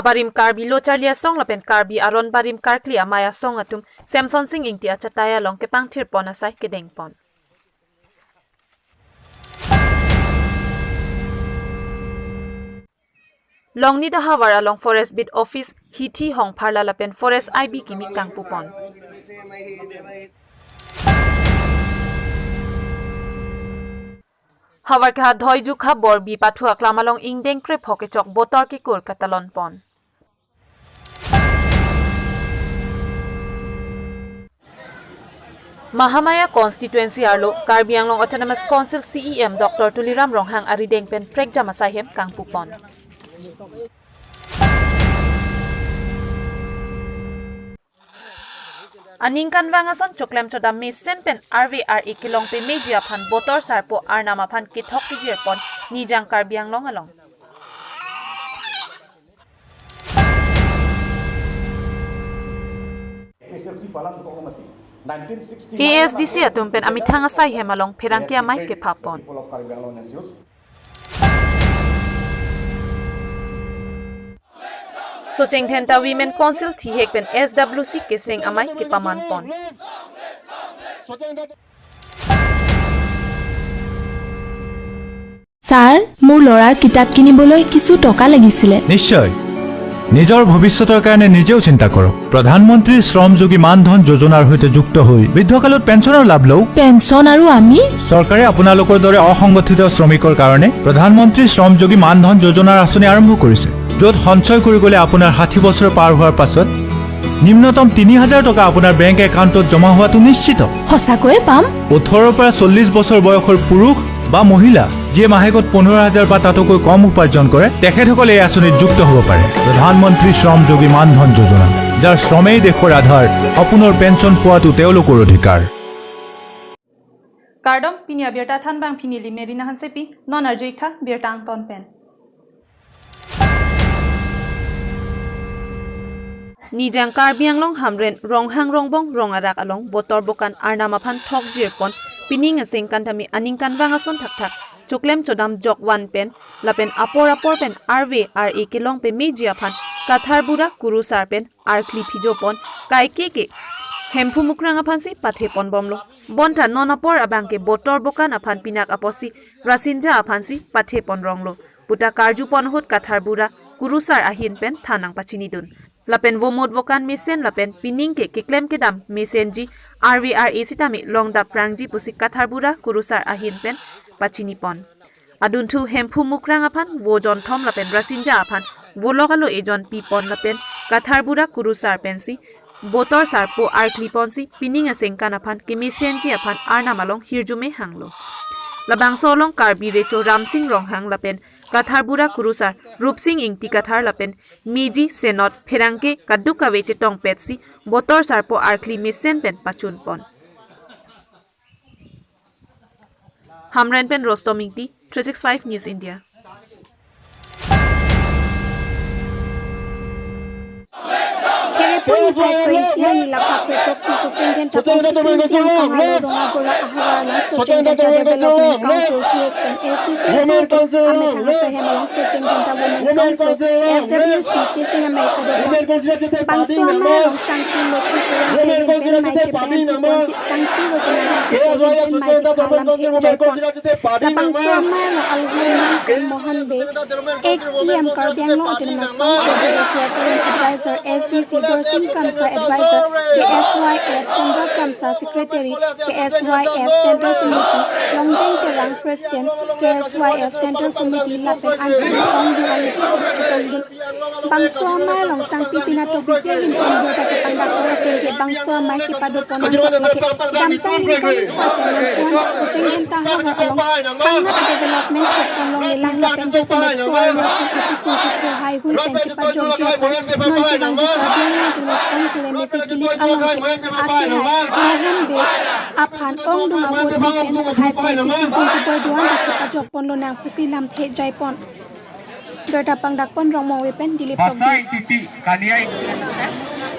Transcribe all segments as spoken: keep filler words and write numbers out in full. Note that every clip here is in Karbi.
Barim Karbi Lo Charli Asong lapen Karbi Aron Barim Karkli Amei Asong atum Semsonsing Ingti achatai along kepangthir pon asai kedeng pon. Longni Dahavar along Forest Beat Office hithi hongpharla lapen Forest I B kimi kangpu pon. Havarkehat Dhoijukha Borbi pathu aklam along ingdeng krepho kechok botor kekur katalon pon. Mahamaya constituency arlo Karbi Anglong Autonomous Council C E M Doctor Tuliram Ronghang arideng pen prekjam asai hem kangpu pon. Aningkanvang ason choklem chodam mesen pen arve ar-e kelong pemeji aphan botor sarpo arnam aphan kethok kejir pon Nijang Karbi Anglong along. K S D C atum pen amethang asai hem along pherangke amei kepha pon. Socheng Dhenta Women Council thihek pen S W C keseng amei kepaman pon. Sir, মোৰ ল'ৰাৰ কিতাপ কিনিবলৈ কিছু টকা লাগিছিলে। নিশ্চয়। নিজৰ ভৱিষ্যতৰ কাৰণে নিজেও চিন্তা কৰক। প্ৰধানমন্ত্ৰী শ্ৰমযোগী মানধন যোজনাৰ সৈতে যুক্ত হৈ বৃদ্ধকালত পেঞ্চনৰ লাভ লওক। পেঞ্চন আৰু আমি? চৰকাৰে আপোনালোকৰ দৰে অসংগঠিত শ্ৰমিকৰ কাৰণে প্ৰধানমন্ত্ৰী শ্ৰমযোগী মানধন যোজনাৰ আঁচনি আৰম্ভ কৰিছে, য'ত সঞ্চয় কৰি গ'লে আপোনাৰ ষাঠি বছৰ পাৰ হোৱাৰ পাছত নিম্নতম তিনি হাজাৰ টকা আপোনাৰ বেংক একাউণ্টত জমা হোৱাটো নিশ্চিত। সঁচাকৈয়ে পাম? ওঠৰৰ পৰা চল্লিছ বছৰ বয়সৰ পুৰুষ বা মহিলা যিয়ে মাহেকত পোন্ধৰ হাজাৰ বা তাতোকৈ কম উপাৰ্জন কৰে, তেখেতসকলে এই আঁচনিত যুক্ত হ'ব পাৰে। প্ৰধানমন্ত্ৰী শ্ৰমযোগী মানধন যোজনা, যাৰ শ্ৰমেই দেশৰ আধাৰ, সপোনৰ পেঞ্চন পোৱাটো তেওঁলোকৰ অধিকাৰ। Kardom, pini abirta thanbang pini li Merina Hansepi, non arju-ik tha birta angton pen. Nijang Karbi Anglong Hamren Ronghang Rongbong rong arak along botor bokan arnam aphan thokjir pon pining asengkan tame aningkanvang ason thakthak choklem chodam jokvan pen lapen apor apor pen arve ar-e kelong pemeji aphan Katharbura kurusar pen arkli phijo pon kaike ke Hemphu Mukrang aphansi pathe pon bomlo. Bonta non apor abangke botor bokan aphan pinak apotsi Rasinja aphansi pathe pon ronglo puta karju pon ahut Katharbura kurusar ahin pen than nangpachinidun. Lapen vomut vokan mesen lapen pining ke keklem kedam mesenji arve ar-e sitame longdap prangji pusi Katharbura kurusar ahin pen pachini pon. Adunthu Hemphu Mukrang aphan vo jonthom lapen Rasinja aphan volok alo ejon pi pon lapen Katharbura kurusar pensi botor sarpo arkli ponsi pining asengkan aphan kemesenji aphan arnam along hirjume hanglo. Labangso along Karbi Recho Ramsing Ronghang lapen Katharbura kurusar Rupsing Ingti Kathar lapen meji senot pherangke kaduk kave chetongpetsi botor sarpo arkli mesen pen pachun pon. Hamren pen Rostom Ingti, three six five News India. Kherepur niphai kre-isi arni lapha kre-throksi Socheng Dhenta constituency angkang arlo Rongabura ahavar along Socheng Dhenta Development Council thihek pen S D C asong atum amethang asai hem along Socheng Dhenta Women Council, S W C keseng amei padopon. Bangso amei along sangpi mekri kurang ahin pen mei chepangan ponsi sangpi vojana hansi ahin pen mei kepha lamthe jaipon. Labangso amei along alhum Mohan Bey, ex E M Karbi Anglong Autonomous Council, Bideshwar Teron advisor, S D C Dorsing Kramsa advisor, K S Y F Chandra Kramsa secretary, K S Y F Central Committee, Longjeng Terang president, K S Y F Central Committee lapen anphan ongdung alupi chepangdun. Bangso amei along sangpi pinato pipi ahin pen birta kepangdak pon ateng ke bangso amei kepadopon antok lake kedamtang ningkan ipha pen nangpon Socheng Dhenta ahavar along thangnat development thek ponlongle lang lapen jasemet soar lo pu isi isi kehai hui pen chepajokji aphan non kelang Karbi Anglong Autonomous Council M A C chilik along ke akehai Mohan Bey aphan ongdung ahut pen hai ponsi kesung keboi do-an ta chepajok ponlonang pusi lamthe jaipon. Birta pangdak pon Rongmongve pen Dilip Tokbi. Basai Ingti, Kaniai.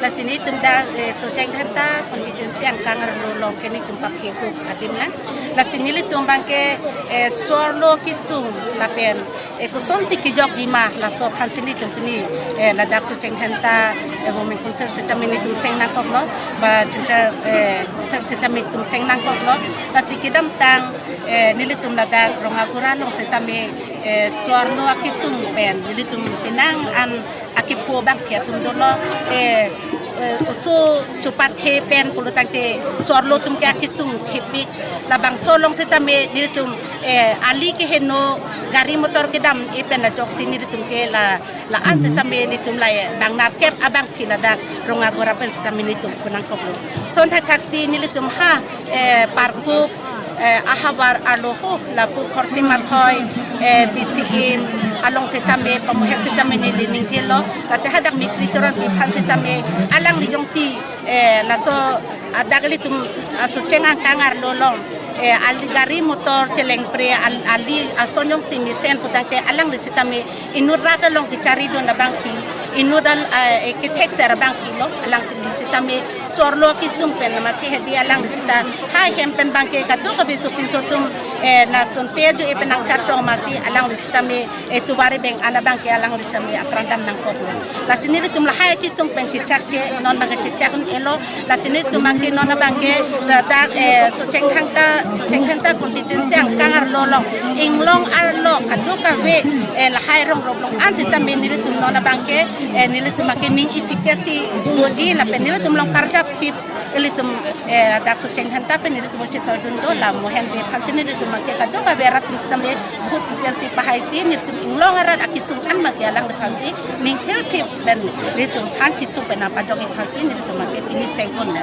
Lasi nelitum dak, eh, Socheng Dhenta constituency angkang arlo along ke nelitum paphekup adim lang. Lasi nelitum abangke, eh, so-arlo kesung lapen, eh, kosonsi kejokji ma laso aphansi nelitum pini, eh, ladak Socheng Dhenta, eh, Women Council sitame nelitum seng nangkoklo, ba Central, eh, Council sitame nelitum seng nangkoklo. Lasi kedamtang, eh, nelitum ladak Rongagora along sitame, eh, so-arlo akesung pen nelitum penang an akepho abangke atum dolo, eh, eh, oso chopathe pen pulo tangte so-arlo atum ke akesung thepik, labangso along sitame nelitum, eh, ali keheno, gari motor kedam-e pen ajoksi nelitum ke la, la-an sitame nelitum la, eh, bang nerkep abangpi ladak Rongagora pen sitame nelitum pho nangkoklo. Ason thakthaksi nelitum ha, eh, parkup, eh, ahavar arlo ho lapu Khorsing Mathoi, eh, B C M along sitame pamuhe sitame neli ningjelo, lasi hadak mikri toron aphan sitame alangli jongsi, eh, laso adak ilitum, ah, Socheng angkang arlo along, eh, ali gari motor chelengpre al-, ali ason jongsi mesen putangte alangli sitame inut rat along kecharidun abangpi, inut al-, ah, eh, kethekser abangpi lo, alangli sitame so-arlo kesung pen amatsi hedi alangli sita hai hem pen abangke kadokave sopinso atum, eh, lason pe ajo-e pen nangcharchong amatsi alangli sitame, eh, tovar ebeng an abangke alangli sitame apran dam nangkoklo. Lasi nelitum lahai kesung pen chechakche, non abangke chechak un-elo, lasi nelitum abangke non abangke ladak, eh, Socheng Dhenta, Socheng Dhenta constituency angkang arlo along, inglong arlo kadokave, eh, lahai rong roblong an sitame nelitum non abangke, eh, nelitum abangke ning isipetsi doji lapen nelitum along karjap thip ilitum, eh, ladak Socheng Dhenta pen nelitum chetoidun do, la mohen de aphansi nelitum abangke kadokave arat atum sitame vote pensi pahaisi nelitum inglong arat akesung an abangke alangli aphansi ning thilthip pen nelitum aphan kesung pen nangpajokji aphansi nelitum abangke pini seng pon me.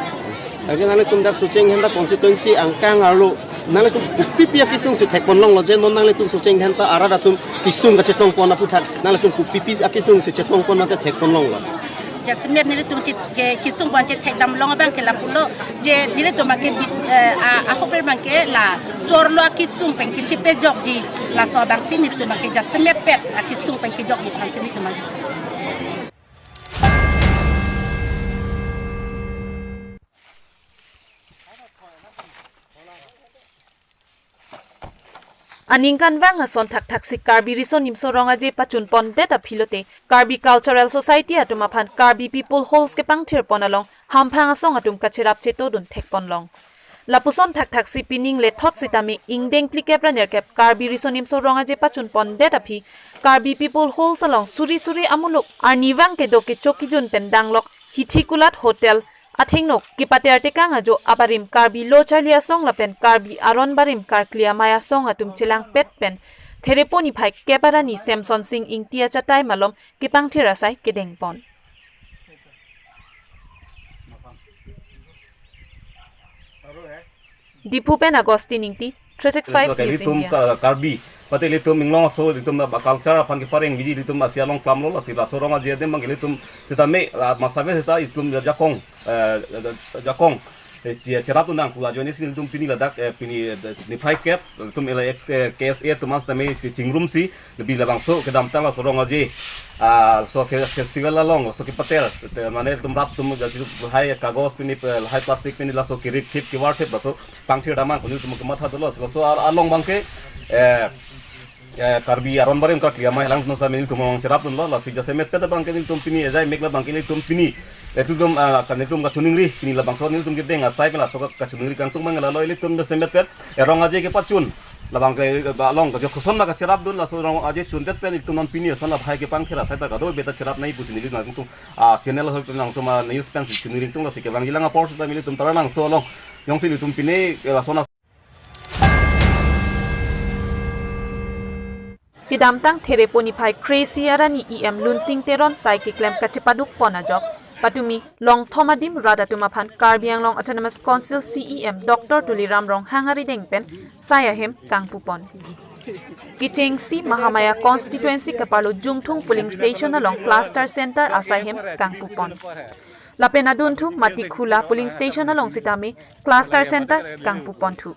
Aja nanglitum dak Socheng Dhenta constituency angkang arlo nanglitum kopipi akesung si thekpon longlo, je non nanglitum Socheng Dhenta arat atum kesung kachetongpon aputhak nanglitum kopipi akesung si chetongpon mate thekpon longlo? Jasemet nelitum chit ke kesung pon chethekdam long abangke lapulo, je nelitum abangke bis, eh, a, ahopre abangke la so-arlo akesung pen kechepajokji, laso abangsi nelitum abangke jasemet pet akesung pen kejokji aphansi nelitum abangke. Aningkanvang ason thakthaksi Karbi Riso Nimso Rong Aje pachunpondet aphi lote Karbi Cultural Society atum aphan Karbi People Halls kepangthirpon along hamphang asong atum kacherap chetodun thekponlong. Lapuson thakthaksi pining lethot sitame ingdeng phlikep ra nerkep Karbi Riso Nimso Rong Aje pachunpondet aphi Karbi People Halls along suri suri amuluk arnivang kedo kecho kejun pen danglok Hithi Kulat Hotel athengno kepater tekang ajo abarim Karbi Lo Charli Asong lapen Karbi Aron Barim Karkli Amei Asong atum chelangpet pen Therepo niphai kep arni Semson Sing Ingti achatai malom kepangthir asai kedengpon. Diphu pen Augustine Ingti, three six five News India. Ilitum Ka-, Karbi, mate ilitum inglong aso, ilitum ba culture aphan kepareng biji ilitum asi along klamlo, lasi laso Rong Aje adim abang ilitum sitame, ah, masave sita ilitum jakong, eh, jakong, eh, che-, cherap tunang pu ajoine si ilitum pini ladak, eh, pini, eh, niphai kep, ilitum L I X, eh, K S A atum an sitame chingrum si, lebih labangso kedamtang laso Rong Aje, ah, so fe-, festival along, so kepater, te, mane ilitum rap atum jadi lahai kagos pini, eh, lahai plastic pini laso kerik thip kevar thip laso pangthir damang ko nelitum kematha dolo, laso al-, along abangke, eh, eh, Karbi Aron Barim Karkli Amei alang atum sitame nelitum along cherapdunlo, lasi jasemet pet abangke nelitum pini, ejai mek abangke nelitum pini, eh, ilitum, ah, ka nelitum kachiningri, pini labangso nelitum kedeng asai pen laso ka-, kachiningri kangtung abang lalo ilitum jasemet pet, eh, Rong Aje kepachun. Labangke, eh, along kejok koson ma kacherapdun laso Rong Aje chundet pen ilitum non pini ason lahai kepangthir asai ta kadokave ta cherap nangji pusi neli nangtum, ah, channel ahoi pen nangtum, ah, news pen si chuningri tung lasi kevangji lang apor sitame nelitum Taralangso along jongsi nelitum pini, eh, lason a- Kedamtang Therepo niphai kre-isi arni E M Lunsing Teron sai keklem kachepadukpon ajok patumi longthom adim rat atum aphan Karbi Anglong Autonomous Council C E M Doctor Tuliram Ronghang arideng pen sai ahem kangpupon. Kechengsi Mahamaya constituency kaparlo Jungthung polling station along cluster center asai hem kangpupon. Lapen adunthu Matikhula polling station along sitame cluster center kangpuponthu.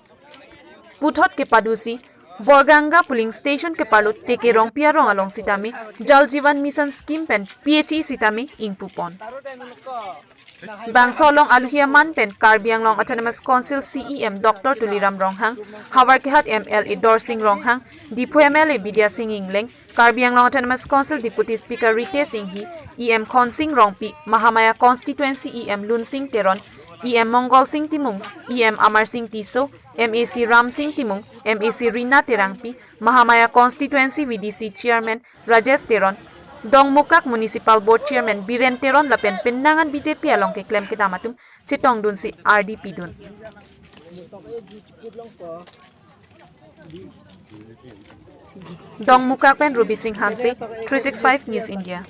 Puthot kepadusi Borganga polling station keparlo Teke Rongpi arong along sitame Jal Jeevan Mission scheme pen P H E sitame ingpupon. Bangso along aluhi aman pen Karbi Anglong Autonomous Council C E M Doctor Tuliram Ronghang, Howraghat M L A Dorsing Ronghang, Diphu M L A Bidya Sing Engleng, Karbi Anglong Autonomous Council Deputy Speaker Ritesh Enghi, E M Khonsing Rongpi, Mahamaya Constituency E M Lunsing Teron, E M Mongol Sing Timung, E M Amar Sing Tisso, M A C Ram Sing Timung, M A C Rina Terangpi, Mahamaya Constituency V D C Chairman Rajesh Teron, Dongmukak Municipal Board Chairman Biren Teron lapen penang an B J P along keklem kedam atum chetongdunsi ardi pidun. Dongmukak pen Ruby Singh Hanse, three six five News India.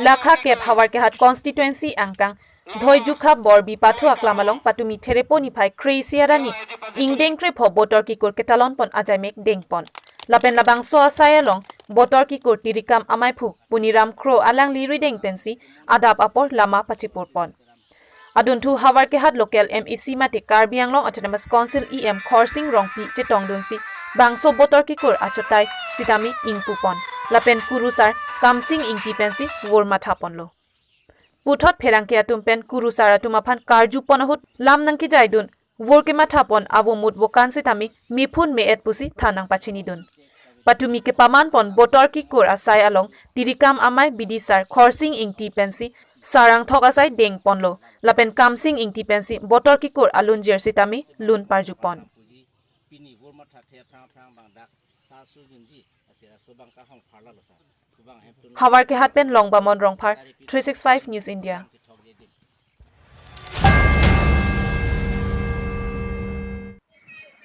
Lakha kep Howraghat Constituency angkang Dhoijukha Borbi Pathu Aklam along patumi Therepo niphai kre-isi arni ingdeng krepho botor kikur ketalon pon ajaimek dengpon. Lapen labangso asai along botor kikur tirikam amaiphu Puniram Kro alangli rideng pensi adap apor lama pachipurpon. Adunthu Howraghat local M A C mate Karbi Anglong Autonomous Council E M Khorsing Rongpi chetongdunsi bangso botor kikur achotai sitame ingpupon. Lapen kurusar Kamsing Ingti pensi vur mathaponlo. Puthot pherangke atum pen kurusar atum aphan karjupon ahut lam nangkejaidun vur kemathapon avo mut vokan sitame mephun me-et pusi than nangpachinidun. Patumi kepamanpon botor kikur asai along tirikam amai bidisar Khorsing Ingti pensi sarangthok asai dengponlo. Lapen Kamsing Ingti pensi botor kikur alunjir sitame lun parjupon. Howraghat pen Longbamon Rongphar, three six five News India.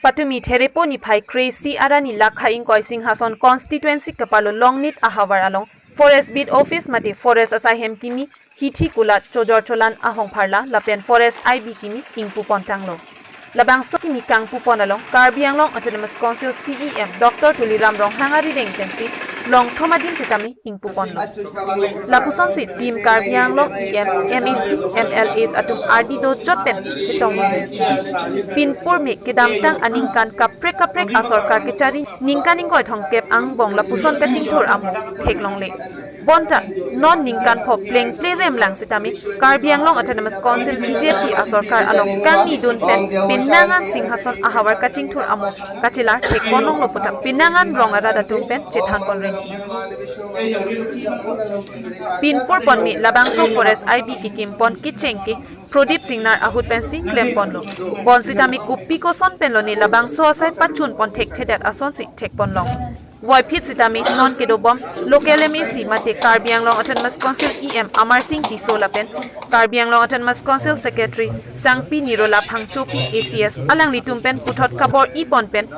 Patumi Therepo niphai kre-isi arni Lakha ingkoi Singhason Constituency keparlo Longnit ahavar along Forest Beat Office mate Forest asaihem kimi hithi kulat chojor cholan ahongpharla lapen Forest I B kimi ingpupontanglo. Labangso kimi kangpupon along Karbi Anglong Autonomous Council C E M Doctor Tuliram Ronghang arideng pensi longthom adim sitame ingpuponlo. Lapusonsi Team Karbi Anglong E M, M A C, M L As atum ardi dojot pen chetong. Pinpur me kedamtang aningkan kaprek kaprek asorkar kechari ningkan ingkoi thomkep angbong lapuson kachingthur amo theklongle. Bonta non ningkan pho plengple remlang sitame Karbi Anglong Autonomous Council B J P asorkar along kangnidun pen penang an Singhason ahavar kachingthur amo kachelar thekponlonglo puta penang an rong arat atum pen chethanpon rinti. Pinpur ponme labangso Forest I B kikimpon kecheng ke Prodip Singnar ahut pensi klemponlo. Bonsitame kopi koson penlone labangso asai pachunpon thekthedet asonsi thekponlong. Voiphit sitame non kedobom local M A C mate Karbi Anglong Autonomous Council E M Amar Sing Tisso lapen Karbi Anglong Autonomous Council Secretary Sangpi Nirola Phangchopi A C S alanglitum pen puthot kabor-ipon pen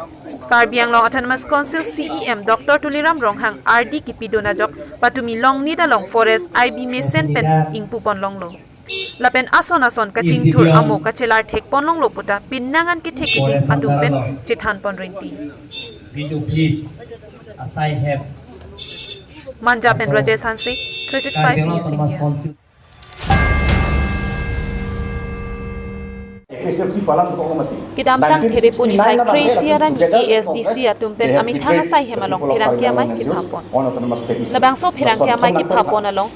Karbi Anglong Autonomous Council C E M Doctor Tuliram Ronghang ardi kipidun ajok patumi Longnit along Forest I B mesen pen ingpuponlonglo. Lapen ason ason kachingthur amo kachelar thekponlonglo puta penang an kethek kethek atum pen chethanpon rinti. Video please. Asai hem. Manja pen Rajesh Hanse, three six five News India. Kedamtang Therepo niphai kre-isi arni A S D C atum pen amethang asaihem along pherangke amei kephapon. Labangso pherangke amei kephapon along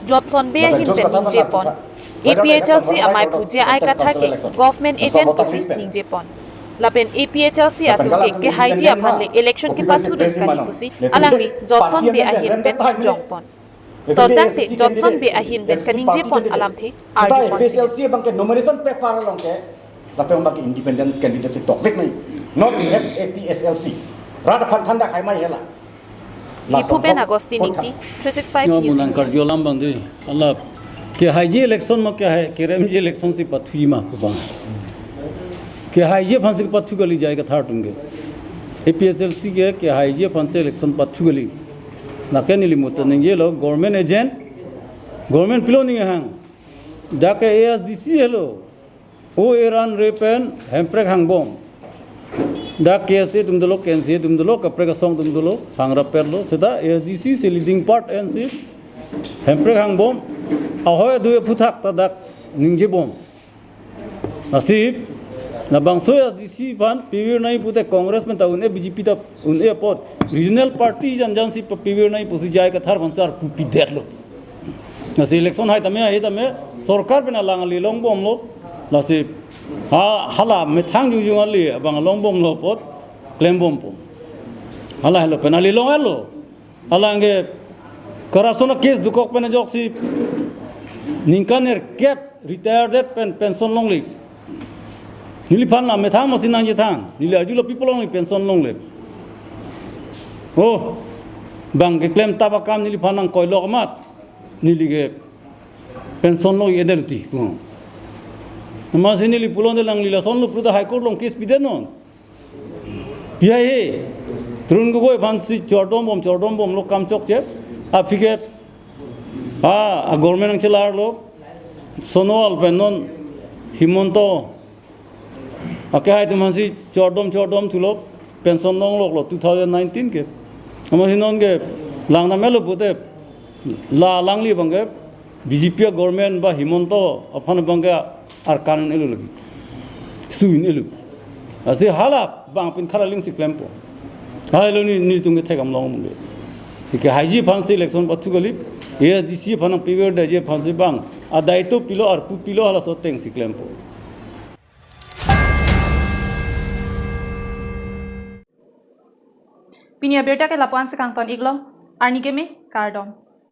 Jotson Bey ahin pen ningjepon, A P H L C amaiphu J I Kathar ke government agent pusi ningjepon. Lapen A P H L C atum ke kehaiji aphan le election kepathudun kali pusi alangli Jotson Bey ahin pen jongpon. Totangte Jotson Bey ahin pen kaningjepon alamthe arjupon si. A P H L C abang ke nomination paper along ke, lapen abang ke independent candidate si tokvek nai. Not as A P H L C. Rat aphan thanda khai mai hela. Diphu pen Augustine Ingti, three six five News India. Nang karju alam abang dei. Alap. Kehaiji election ma kehai, keremji election si pathuji ma pu abang. Kehaiji aphan si pathu kali J I Kathar atum ke. A P H L C ke, kehaiji aphan si election pathu kali. Lake neli muta ningjelo, government agent, government pilo ninghang. Dak ke A S D C helo. O eran re pen Hemprek hangbom. Dak K S A atum dolo, K N C A atum dolo, kaprek asong atum dolo, hangrap perlo. Seta A S D C si leading part ansi Hemprek hangbom. Ahoi adui aphuthak ta dak ningjebom. Lasi, labangso ASDC aphan pivir nangji pute Congress pen ta un-e, BJP ta un-e apot regional party jan jan si pivir nangji pusi J I Kathar aphan sar pu pidetlo. Lasi election hai tame, hai tame, sorkar pen alang ali longbomlo. Lasi, ha, hala methang jongjong ali abang longbomlo apot, klembompo. Hala helo pen ali longlo. Hala anke corruption case dokok pen ajoksi ningkan nerkep retired pen pension longle. Neliphan la methang masi nangchethan. Neli arjulo pi apot longle pension longle. Oh, bang keklem tap akam neliphan nangkoilok amat. Neli ke pension lo eder ti. Oh. Masi neli pulote nangli lasonlo pulote High Court along case pidet non. Pi hai he. Tarun Gogoi aphan si chordombom, chordombomlo, kam chokche. Aphi ke, a, a government nangchelarlo. Sonowal pen non Himanta. Ake hai atum aphan si chordom, chordom thulo, pension longloklo two thousand nineteen ke. Amatsi non ke lang damlo pute, la alangli abang ke BJP government ba Himanta aphan abang ke arkan un-elo lagi. Su un-elo. Lasi hala bang pen khala ling si klempo. Hala lo ne, netum kethek am long mule. Si ke haiji aphan si election pathu kali, ASDC aphan nangpivirdetji aphan si bang. Adai to pilo, arpu pilo, halaso ateng si klempo. Pini abirta ke lapu-an si kangton-iklo, arni keme, kardom.